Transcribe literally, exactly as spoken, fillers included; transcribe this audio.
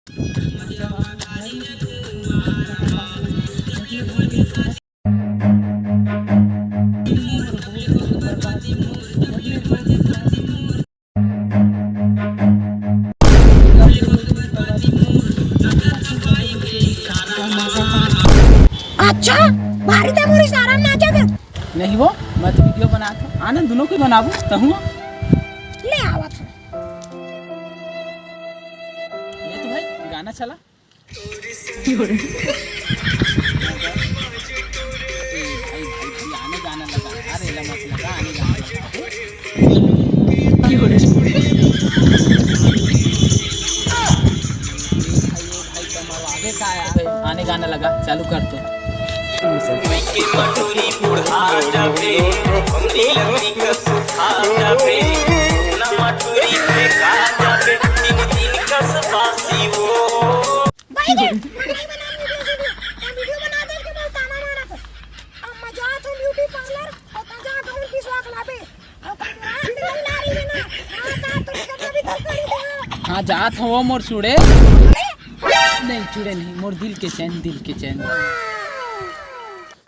अच्छा, भारी ते मोर इशारा में नाचा कर। नहीं वो, मैं तो वीडियो बनात हूँ। आनंद दोनों को बनाबू, तहूँ। ले आवत हूँ। ये तो भाई गाना चला। ए भाई, भाई, भाई, आने गाना लगा। अरे, ला मत लगा, आने गाना लगा। ए भाई, ए भाई, कमरवावे का यार? आने गाना लगा, चालू कर तो। भाई रे, मैं नहीं बनाऊँ वीडियो से भी। मैं वीडियो बना दे के मैं ताना मारा था। अब मैं जात हूँ ब्यूटी पार्लर और ताजा गाउन पीसवा के लाबे। और कमरा से नहीं ला रही है ना। हाँ, तो तुम कभी तो कर ही दो। हाँ, जात हूँ वो मोर चूड़े। अरे, नहीं, चूड़े नहीं, मोर दिल के चैन, दिल के चैन।